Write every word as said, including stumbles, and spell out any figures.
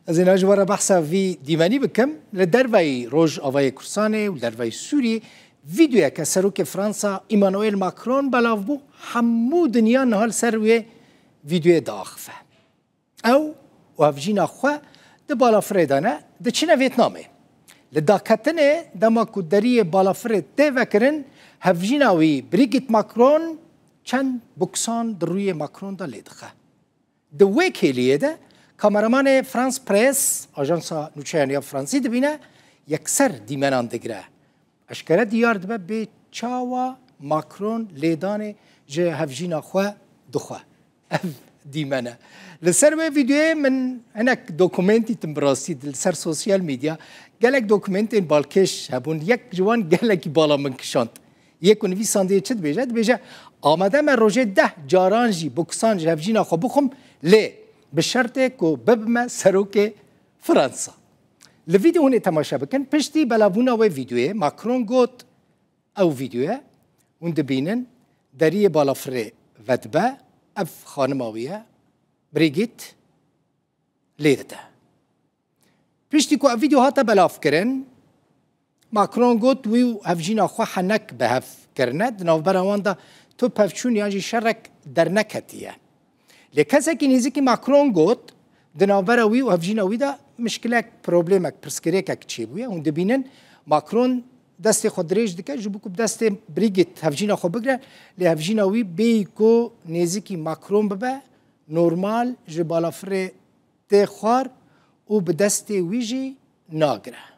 Ez ê niha ji we re behsa vî dîmenî bikim. Li derveyî Rojavayê Kurdistanê û li derveyî Sûriyê vîdeoyeke Serokê Fransa Emmanuel Macron belav bû, hemû dinya niha li ser wê vîdeoyê diaxive. Ew û hevjîna xwe di balafirê de ne, diçine Vêtnamê. Li daketinê, dema ku deriyê balafirê tê vekirin, hevjîna wî Brigitte Macron çend boksan di rûyê Macron de lê dixe. Di wê kêliyê de kameramanê France Press, ajansa nûçeyan ya Fransî dibîne, yekser dîmenan digire. Eşkere diyar dibe bê çawa Macron lêdanê ji hevjîna xwe dixwe. Ev dîmen e. Li ser wê vîdeoyê min hinek dokumentî tim bi rastî li ser sosyal medya gelek dokumentên balkêş hebûn. Yek ji wan gelekî bala min kişand. Yê ku nivîsandiye çi dibêje? Dibêje, "Amade me rojê deh caran jî boksan ji hevjîna xwe bixwim, lê bi şertê ku bibime serokê Fransa." Li vîdeo hûn ê temaşe bikin. Piştî belavbûna wê vîdeoyê Macron got, ew vîdeoye hûn dibînin, deriyê balafirê vedibe, ev xanima wî ye, Brigitte lê dide. Piştî ku ev vîdeo hate belavkirin, Macron got, wî û hevjîna xwe henek bi hev kirine, di navbera wan de tu pevçûn yan jî şerek derneketiye. Lê kesekî nêzîkî Macron got, di navbera wî û hevjîna wî de mişkilek, problemek, pirsgirêkek çêbûye. Hûn dibînin, Macron destê xwe dirêj dike, ji bo ku bi destê Brigitte hevjîna xwe bigire, lê hevjîna wî bêyî ku nêzîkî Macron bibe, normal ji balafirê tê xwar û bi destê wî jî nagire.